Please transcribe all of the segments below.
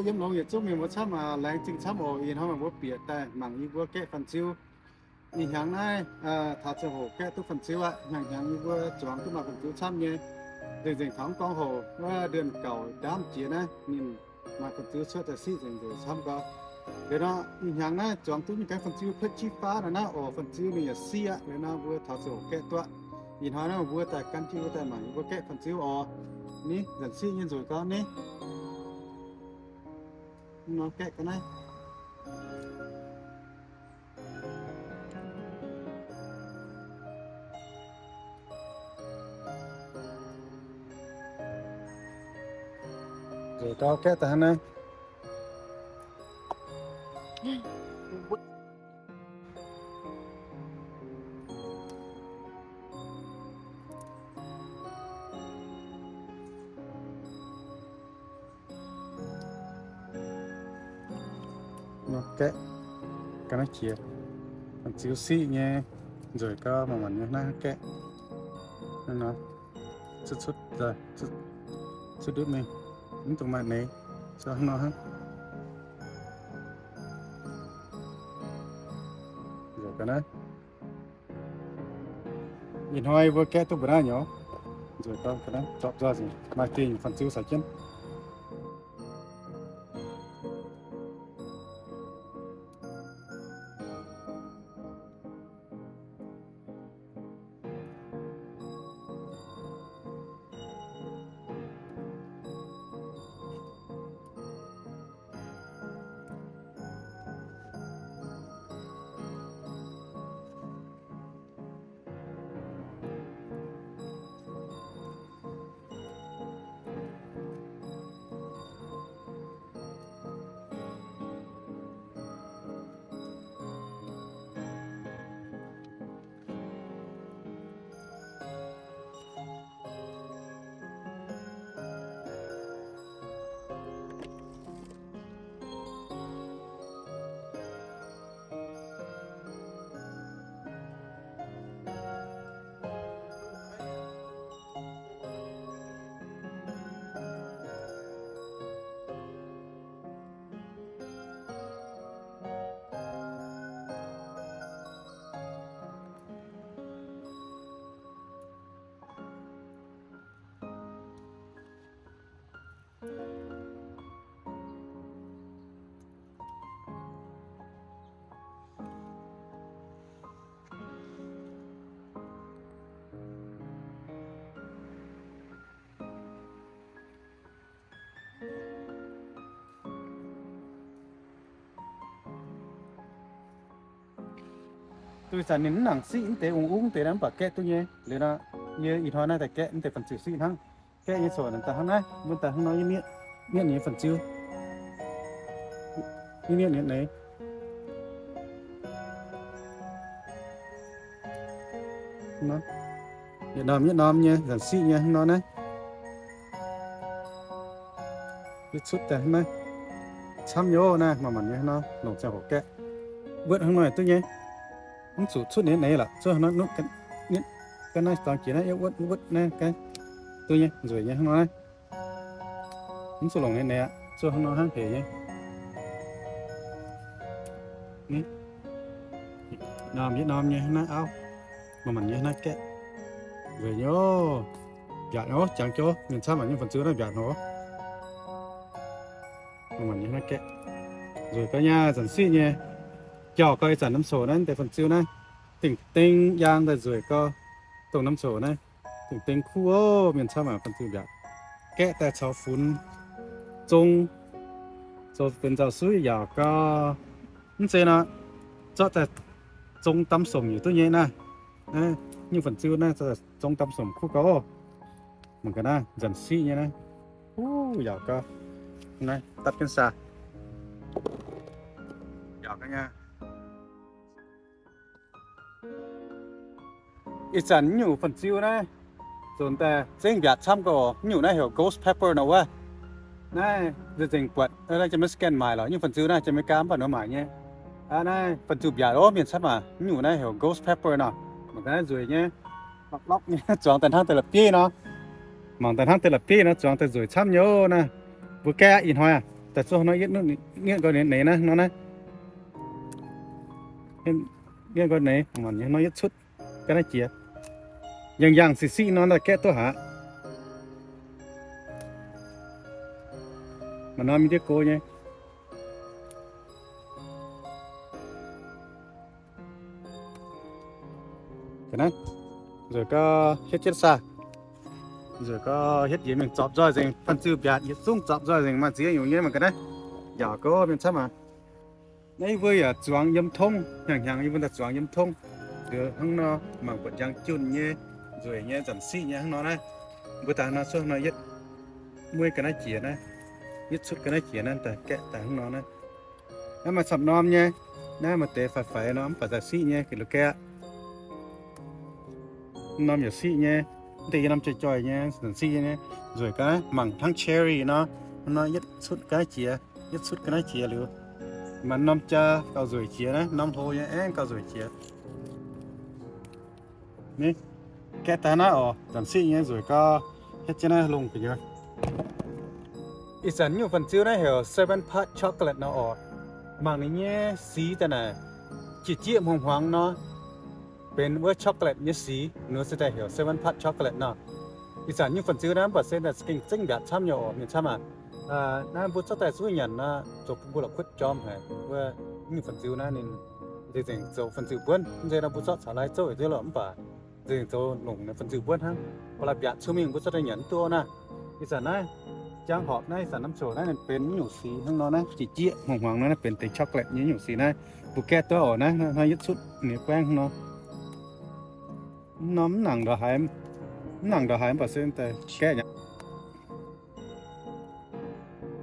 Yiem longx yietc zungv mienh mbuo camv, laengz zingh camv oc. Ih hnoi meih mbuo bieqc daaih mangc yie mbuo gaeqv fun-ziu. Ih hnyangx naaiv taux ziangh hoc gaeqv duqv fun-ziu aqv. Hnyangx-hnyangx yie mbuo zuangx duqv maaih fun-ziu camv nyei. Nzengc-nzengc taux gorngv hoc wuov เดือนเก้า ndaamv jiex naaiv ninh maaih fun-ziu cuotv daaih siqv nzengc nzengc camv gau. Liuz nor ih hnyangx naaiv zuangx duqv nyei gaeqv fun-ziu cuotv jienv faav nor naaiv oc. Fun-ziu ninh yaac siqv aqv. Liuz nor mbuo taux ziangh hoc gaeqv duqv. Ih hnoi naaiv mbuo daaih gan jienv mbuo daaih mangc mbuo gaeqv fun-ziu oc. Ni, nzanc siqv nyei nzueic gau ni. Nor gaeqv ga'naaiv. Nzueic gau, gaeqv daaih hnangv naaiv. Nor gaeqv ga'naaiv jiex, fun-ziu siqv nyei, nzueic gau, manc-manc nyei hnangv gaeqv. Nor, cuotv, cuotv ndutv mingh, mv dungx maaih neix, cuotv hnangv nor hnangv. Nzueic ga'naaiv. Ih hnoi mbuo gaeqv duqv mbuo naaiv nyei, nzueic gau ga'naaiv, zorpc nzoih nzengc, maaih deix nyungc fun-ziu caux jienv. Duqv zanc ninh mv nangc siqv mv deix ong-ung deix naaiv mv baac gaeqv duqv nyei. Liuz nor, yie ih hnoi naaiv daaih gaeqv mv deix fun-ziu siqv hnangv. Gaeqv nyei coc daaih hnangv naaiv, mbuo daaih hnangv nor, yie mienh nyei fun-ziu, yie mienh nyei neix. Yietc norm yietc norm nyei, nzanc siqv nyei hnangv nor naaiv. Yie cuotv daaih hnangv naaiv. Camv nyei naaiv, manc-manc nyei hnangv nor, longc ziangh hoc gaeqv. Wuotv hnangv nor duqv nyei. Mv zuqc cuotv neix neix lorqc, cuotv hnangv nor, ga'naaiv dorngx jiex naaiv, yie wuotv wuotv naaiv gaeqv duqv nyei, nzueic nyei hnangv nor naaiv. Mv zuqc longc neix neix aqv, cuotv hnangv nor hnangv hec nyei. Norm yietc norm nyei hnangv naaiv auv, manc-manc nyei hnangv naaiv gaeqv. Nzueic nyei oc. Mbiaatc nyei oc, jangx jienv mienh camv, mangc nyei fun-ziu naaiv mbiaatc haic. Manc-manc nyei hnangv naaiv gaeqv. Nzueic gau nyei, zanc siqv nyei. Jauh gau ih zanc norm coc naaiv deix fun-ziu naaiv, dingh ding yaang daaih nzueic gau. Dongh norm coc naaiv, dingh ding kuv oc, mienh camv, mangc fun-ziu mbiaatc. Gaeqv daaih caux funx zong, zoux benx nzauh suiv yaauc gau. Mv zeiz nor, zorqv daaih zong dam somc yaac duqv nyei naaiv. Nyungc fun-ziu naaiv zorqv daaih zong dam somc kuv gau oc. Mangc gaax naaiv, nzanc siqv nyei naaiv. Uv, yaauc gau. Naaiv dapv jienv saa. Yaauc gau nyei. Ih zanc nyungc fun-ziu naaiv, nzunc daaih zengv mbiaatc camv gau. Nyungc naaiv heuc ghost pepper nor wuov. Naaiv nzengc buatc, naaiv jiex maiv scan maaic lorqc. Nyungc fun-ziu naaiv jiex America mv baac nor maaic nyei. Naaiv fun-ziu mbiaatc oc, mienh camv aac. Nyungc naaiv heuc ghost pepper nor. Mangc gaax naaiv nzueic nyei. Lopv-lopv nyei, zuangx daaih hnangv deix la'bieiv nor. Mangc daaih hnangv deix la'bieiv nor, zuangx daaih nzueic camv nyei naaiv. Mbuo gaeqv ih hnoi aac, Daaih zuov nor yietv, yietv nqoi neix naaiv nor naaiv. Yietv nqoi neix, mangc nor yietv cutv ga'naaiv jiex. Yangh yangh siqv siqv nor daaih gaeqv duqv haic. Maaih norm mingh ndiev go nyei. Ga'naaiv nzueic gau hietv jienv saah. Nzueic gau hietv jiex mingh zorpc nzoih nzengc, fanh ziu mbiaatc yietc zungv zorpc nzoih nzengc, maaih ziex nyungc nyei mangc ga'naaiv. Njaaux gau mienh camv aac. Naaiv yie mbuo yaac zuangx yiem tongv, hnyangx-hnyangx yie mbuo daaih zuangx yiem tongv. Liuz hnangv nor mangc buatc njang junh nyei, nzueic nyei, zanc siqv nyei hnangv nor naaiv. Mbuo daaih hnangv nor cuotv nor yietv mueiv ga'naaiv jiex naaiv, yietv cutv ga'naaiv jiex naaiv, daaih gaeqv daaih hnangv nor naaiv. Naaiv maaih camv norm nyei, naaiv maaih deix faix-faix nor mv baac zanc siqv nyei, ga'naaiv gaeqv. Norm yaac siqv nyei, mv deix yie norm joih joih nyei, zanc siqv nyei, nzueic gau naaiv mangc hnangv cherry nor, hnangv nor yietv cutv ga'naaiv jiex, yietv cutv ga'naaiv jiex liuz, maaih norm jaa gauh nzueic jiex naaiv, norm hlo nyei aengx gauh nzueic jiex. Ni, gaeqv daaih naaiv oc, zanc siqv nyei nzueic gau, hietv jienv naaiv lungh gu'nyuoz. Ih zanc nyungc fun-ziu naaiv heuc Seven Pot Chocolate nor oc. Mangc ninh nyei sic daaih naaic, jieqv jieqv hmuangx hmuangx nor, benx wuov chocolate nyei sic, ninh se daaih heuc Seven Pot Chocolate nor. Ih zanc nyungc fun-ziu naaiv mv baac se daaih za'gengh zengv mbiaatc camv nyei oc, mienh camv aac. Naaiv mbuo zorqv daaih zuov nyanc nor, zoux bun mbuo la'kuotv jorm haic. Wuov nyungc fun-ziu naaiv ninh nzengc zoux fun-ziu mbuonv, mv zeiz nor mbuo zorqv caux lai zouv yietc diuv lorqc, mv baac nzengc zoux longc nyei fun-ziu mbuonv hnangv. Ba'laqc mbiaatc cun mingh mbuo zorqv daaih nyanc mv duqv naaiv. Ih zanc naaiv jangv horpc naaiv, ih zanc norm ziouc naaiv ninh benx nyungc sic hnangv nor naaiv, jieqv jieqv hmuangx hmuangx nor naaiv benx deix chocolate nyei nyungc sic naaiv. Mbuo gaeqv duqv oc, naaiv hnangv yietv cutv ninh guaengv hnangv nor. Mv norm mv nangc ndongc haaix, mv nangc ndongc haaix mv baac se daaih gaeqv nyei.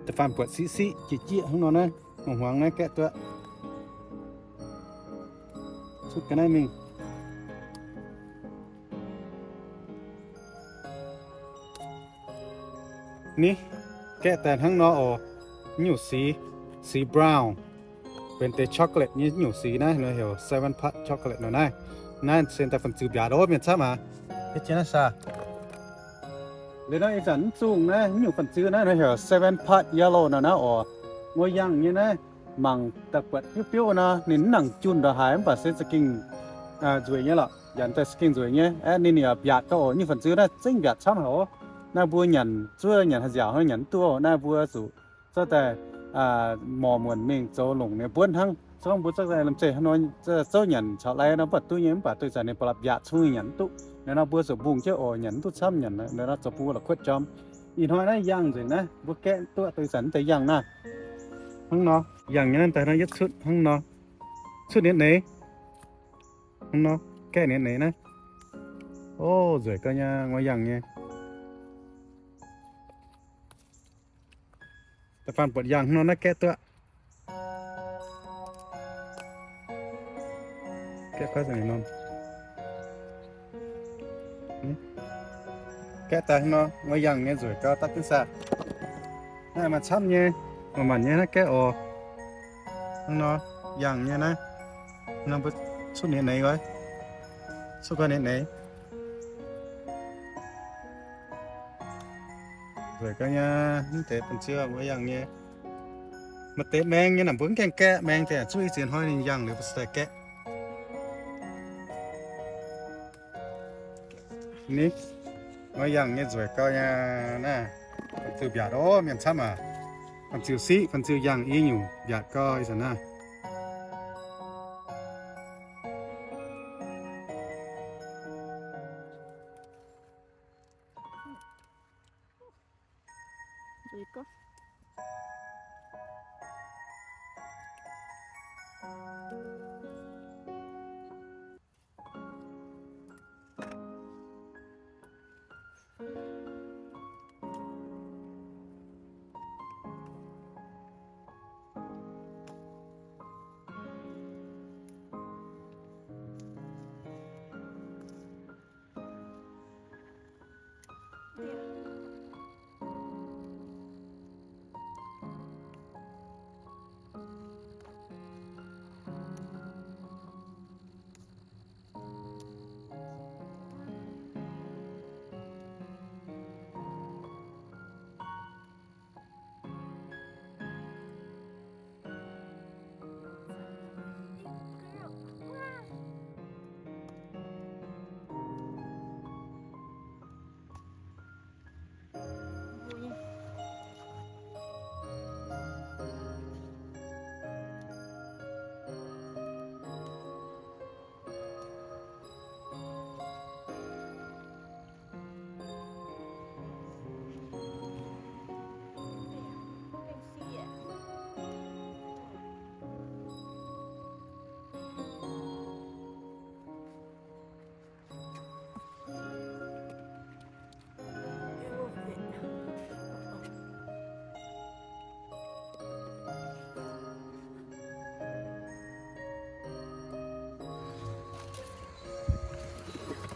Da'faanh buatc siqv siqv jieqv jieqv hnangv nor naaiv, hmuangx hmuangx naaiv gaeqv duqv. Cutv ga'naaiv mingh. Ni, gaeqv daaih hnangv nor oc. Nyungc sic, sic brown, benx deix chocolate nyei nyungc sic naaiv, heuc Seven Pot Chocolate nor naaiv. Naaiv se daaih fun-ziu mbiaatc oc, mienh camv aac. Hietv jienv naaiv saah. Liuz nor ih zanc mv zungh naaiv nyungc fun-ziu naaiv heuc Seven Pot Yellow nor naaiv oc. Muoz-yangh nyei naaiv, mangc daaih buatc biouv biouv nor, ninh mv nangc junh ndongc haaix mv baac se za'gengh nzueic nyei lorqc. Nyanc daaih za'gengh nzueic nyei. Aeqv, ninh yaac mbiaatc gau oc. Nyungc fun-ziu naaiv zengv mbiaatc camv haic oc. Naaiv mbuo nyanc zuov nyanc haaix nziaauc hnangv nyanc mv duqv oc. Naaiv mbuo zuqc zorqv daaih morc muonc mingh zoux longc nyei mbuonv hnangv. Se gorngv mbuo zorqv daaih lomh nzengc hnangv nor zouv nyanc caux lai nor mv baac duqv nyei, mv baac doix zanc ninh ba'laqc mbiaatc cun nyanc mv duqv. Naaiv nor mbuo zuqc mbungh jienv oc, nyanc mv duqv camv, nyanc naaiv nor zoux bun wuov la'kuotv jorm. Ih hnoi naaiv yangh nzengc naaiv, mbuo gaeqv duqv doix zanc mv deix yangh naaiv. Hnangv nor, yangh nyei naaiv daaih nor yietv cutv hnangv nor. Cutv ninh neix. Hnangv nor, gaeqv ninh neix naaiv. O, nzueic gau nyei, muoz-yangh nyei. Da'faanh buatc yangh hnangv nor naaiv gaeqv duqv. Gaeqv daaih hnangv nor, muoz-yangh nyei nzueic gau daaih duqv saah. Naaiv maaih camv nyei, manc-manc nyei naaiv gaeqv oc. Hnangv nor, yangh nyei naaiv. Hnangv nor mbuo cutv ninh neix oc. Cutv gau ninh neix. Nzueic gau nyei, mv deix fun-ziu muoz-yangh nyei. Maaih deix maeng nyei naaic mbuo mv gaengh gaeqv, maeng deix zuqv i ziex hnoi ninh yangh liuz mbuo cingx daaih gaeqv. Ni, muoz-yangh nyei nzueic gau nyei naaiv. Fun-ziu mbiaatc oc, mienh camv aac. Fun-ziu siqv, fun-ziu yangh i nyungc mbiaatc gau ih zanc naaiv.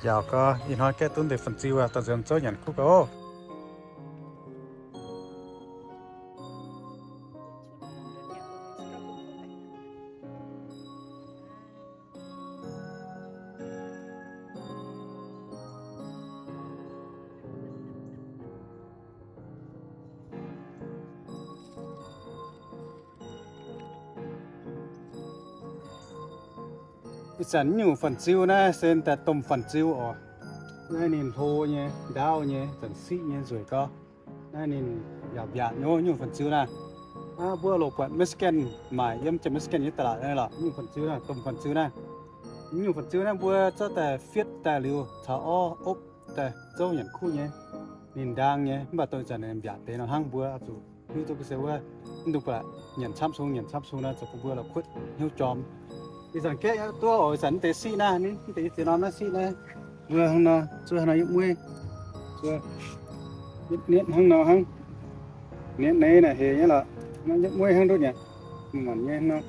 Yaac gau, ih hnoi gaeqv duqv deix fun-ziu aqv, daaih nzuonx zouv nyanc kuv gau. Ih zanc nyungc fun-ziu naaiv se daaih domh fun-ziu oc. Naaiv ninh hlo nyei, ndaauv nyei, zanc siqv nyei nzueic gau. Naaiv ninh yaac mbiaatc nyei nyungc fun-ziu naaiv. Aav, mbuo loc buatc Mexican maaic yiem jiex Mexican nyei da'laatc naaiv lorqc, nyungc fun-ziu naaiv, domh fun-ziu naaiv. Nyungc fun-ziu naaiv mbuo zorqv daaih fietv daaih liuz caux orv opv daaih zouv nyanc kuv nyei. Ninh ndaang nyei, mv baac dongh ih zanc ninh mbiaatc deix nor hnangv, mbuo oix zuqc hiuv duqv se wuov, mv dungx baac nyanc camv sung, nyanc camv sung nor zoux bun mbuo la'kuotv hnyouv jorm. Ih zanc gaeqv duqv oc, ih zanc mv deix siqv naaiv, ninh mv deix yie ziex norm naaiv siqv naaiv, mbuo hnangv nor zuov hnangv nor yietv mueiv, zuov yietv nietv hnangv nor hnangv. Nietv naaiv naaic hec nyei lorqc, yietv mueiv hnangv ndutv nyei, manc-manc nyei hnangv nor.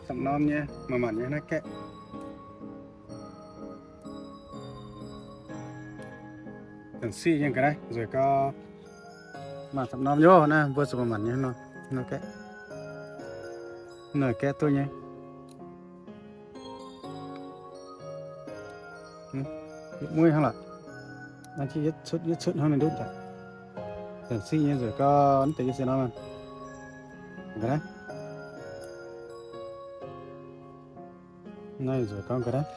Camv norm nyei, manc-manc nyei naaiv gaeqv. Zanc siqv nyei ga'naaiv nzueic gau. Maaih camv norm nyei naaiv, mbuo zuqc manc-manc nyei hnangv nor, hnangv nor gaeqv. Hnangv nor gaeqv duqv nyei. Yietv mueiv hnangv lorqc. Naaiv yietv cutv, yietv cutv hnangv ninh ndutv daaih. Zanc siqv nyei nzueic gau, mv deix yie ziex norm. Ga'naaiv. Naaiv nzueic gau ga'naaiv.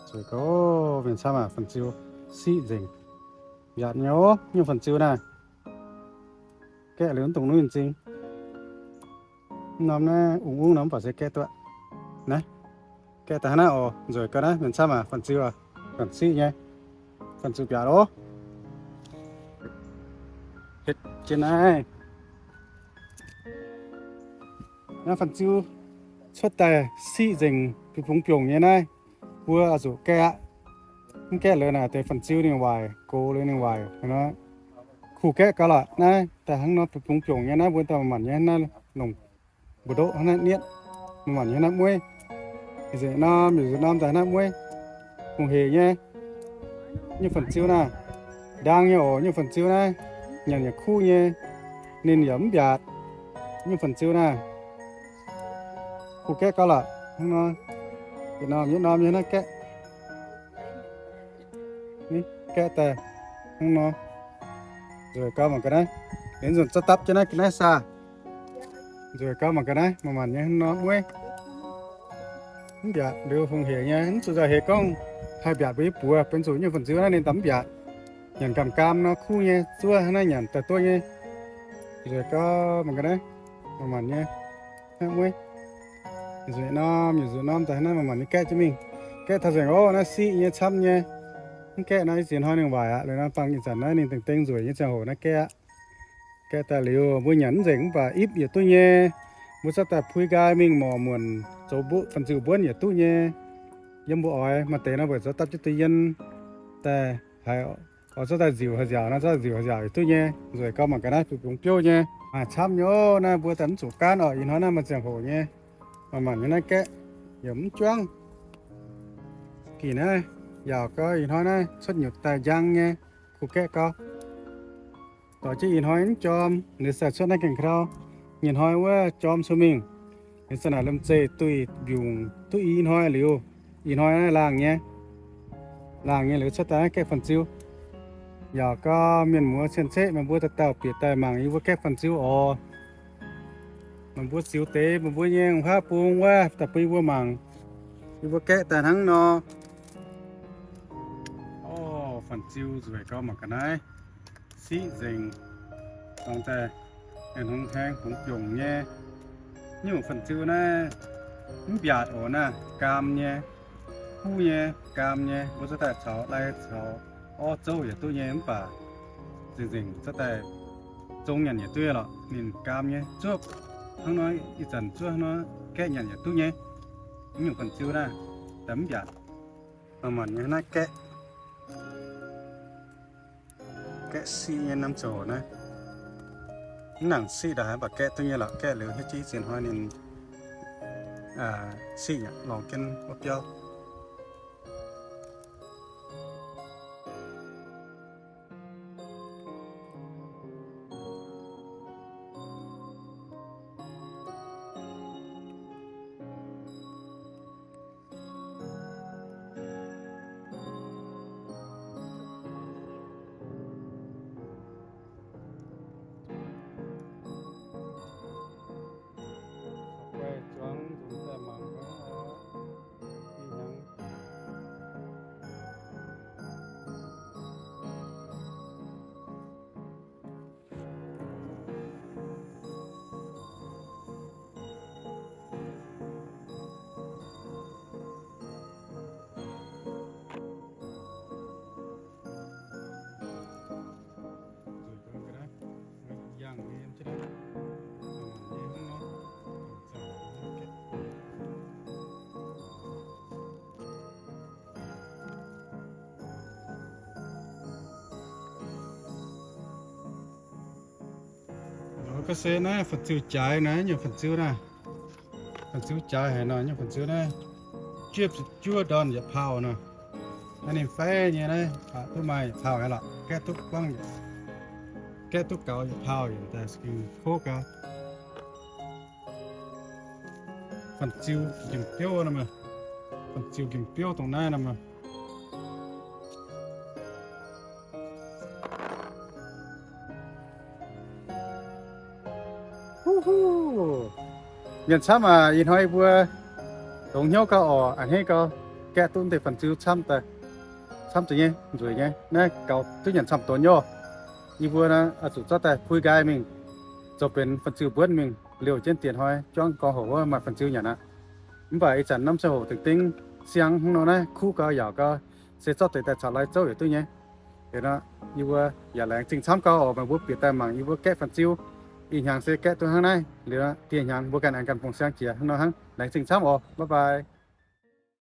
Nzueic gau, mienh camv aac, fun-ziu siqv nzengc. Mbiaatc nyei oc, nyungc fun-ziu naaiv. Gaeqv liuz mv dungx nuiv nzing. Norm naaiv ungx ungv nor mv baac se gaeqv duqv. Naaiv, gaeqv daaih hnangv naaiv oc, nzueic gau naaiv, mienh camv aac, fun-ziu aac, zanc siqv nyei. Fun-ziu mbiaatc oc. Hetv jienv naaiv. Naaiv fun-ziu cuotv daaih siqv nzengc, biungx-biungx nyei naaiv. Mbuo oix zuqc gaeqv aqv. Mv gaeqv liuz naaic deix fun-ziu ninh waaic, gox liuz ninh waaic. Kuh gaeqv gau lorqc naaiv, daaih hnangv nor biungx-biungx nyei naaiv, mbuo daaih manc-manc nyei naaiv, longc mbu'ndoqv hnangv naaiv nietv, manc-manc nyei naaiv mueiv. Ih zanc norm, ih zanc norm daaih naaiv mueiv, hungh hec nyei. Nyungc fun-ziu naaiv, ndaang nyei oc, nyungc fun-ziu naaiv, nyanc yaac kuv nyei, ninh yaac mv mbiaatc. Nyungc fun-ziu naaiv, kuh gaeqv gau lorqc hnangv nor. Yietc norm yietc norm nyei naaiv gaeqv. Gaeqv daaih hnangv nor. Nzueic gau mangc ga'naaiv. Liuz nzunc zorqv dapv jienv naaiv ga'naaiv saah. Nzueic gau mangc ga'naaiv, manc-manc nyei hnangv nor mueiv. Mv mbiaatc liuz hungh hec nyei, mv zuqc nzauh hec gorngv haih mbiaatc mbuo nyei buoz. Benx zuqc nyungc fun-ziu naaiv ninh daaih mv mbiaatc. Nyanc gaam-gaam nor kuv nyei, zuov hnangv naaiv nyanc daaih duqv nyei. Nzueic gau mangc ga'naaiv, manc-manc nyei. Naaiv mueiv. Nzueic norm, nzueic norm daaih naaiv manc-manc nyei gaeqv jienv mingh. Gaeqv taux nzengc oc, naaiv siqv nyei camv nyei. Mv gaeqv nor ih ziex hnoi ninh waaic aqv. Liuz nor bangc ih zanc naaiv ninh dengh dengh nzueic nyei ziangh hoc naaiv gaeqv aqv. Gaeqv daaih liuz mbuo nyanc mv nzengc mv baac ipv yietc duqv nyei. Mbuo zorqv daaih pui nqaai mingh morc muonc zoux mbuov fun-ziu mbuonv yietc duqv nyei. Yiem mbuo oix maaih deix nor mbuo zorqv dapv jienv duqv yien daaih haiz oix zorqv daaih nziuc haaix nziaauc nor zorqv nziuc haaix nziaauc yietc duqv nyei. Nzueic gau mangc ga'naaiv biux bungx biouv nyei. Maaih camv nyei oc. Naaiv mbuo daaih mv zuqc gaanv oc. Ih hnoi naaiv maaih ziangh hoc nyei. Manc-manc nyei naaiv gaeqv yaac mv juangv. Gih naaiv yaac gau, ih hnoi naaiv cuotv nyutc daaih njang nyei, kuh gaeqv gau. Doix jienv ih hnoi mv jorm, liuz se cuotv naaiv gaengh ka'ndau. Nyei hnoi wuov jorm cun mingh. Liuz za'naaic lomh zeih duih mbiungc duqv i hnoi liuz, ih hnoi naaiv laangh nyei. Laangh nyei liuz cuotv daaih naaiv gaeqv fun-ziu. Yaac gau mienh muoz cien-ceqv meih mbuo dauh dauh bieqc daaih mangc yie mbuo gaeqv fun-ziu oc. Meih mbuo ziux deix meih mbuo nyei huaav bung wuov daaih bun yie mbuo mangc. Yie mbuo gaeqv daaih hnangv nor. Orv, fun-ziu nzueic gau mangc ga'naaiv. Siqv nzengc. Dongh daaih aengx hnongx haeng hnongx biongc nyei. Nyungc fun-ziu naaiv mv mbiaatc oc naaiv, gaam nyei, kuv nyei, gaam nyei, mbuo zorqv daaih caux lai caux orv zouv yaac duqv nyei mv baac nzengc nzengc zorqv daaih zong nyanc yaac duqv nyei lorqc. Ninh gaam nyei, zuov hnangv nor ih zanc zuov hnangv nor gaeqv nyanc yaac duqv nyei. Nyungc fun-ziu naaiv daaih mv mbiaatc. Manc-manc nyei naaiv gaeqv. Gaeqv siqv nyei norm ziangh hoc naaiv. Mv nangc siqv daaih mv baac gaeqv duqv nyei lorqc. Gaeqv liuz hietv jienv ziex hnoi ninh siqv nyei longc jienv wuov biauv. Guai zuangx nzunc daaih mangc gaax, ih hnyangx. Ga'sie naaiv fun-ziu jaaix naaiv, nyungc fun-ziu naaiv. Fun-ziu jaaix haic nor, nyungc fun-ziu naaiv. Juov, juov ndorn yietc pauh nor. Naaiv ninh fai nyei naaiv, duqv maaih yietc pauh haic lorqc. Gaeqv duqv buangv, gaeqv duqv gaux yietc pauh yietc daaih, kov gau. Fun-ziu njimv biouv nor, fun-ziu njimv biouv dongh naaiv nor. Mienh camv aac, ih hnoi yie mbuo longx hnyouv gau oc, a'hneiv gau, gaeqv duqv deix fun-ziu camv daaih, camv deix nyei, nzueic nyei, naaiv gaux duqv nyanc camv donx nyei oc. Yie mbuo naaiv oix zuqc zorqv daaih pui nqaai mingh, zoux benx fun-ziu mbuonv mingh, liouh jienv dieh hnoi juangv gorngv hoc wuov maaih fun-ziu nyanc aqv. Mv baac ih zanc norm ziangh hoc dingc ding siang hnangv nor naaiv kuv gau yaauc gau, se zorqv deix daaih caux lai zouv yietc duqv nyei. Liuz nor, yie mbuo yaac laengz zingh camv gau oc, meih mbuo bieqc daaih mangc yie mbuo gaeqv fun-ziu. Ih hnyangx se gaeqv duqv hnangv naaiv, liuz nor dieh hnyangx mbuo ganh aengx ganh fungx siang jiex hnangv nor hnangv. Laengz zingh camv oc, bye bye.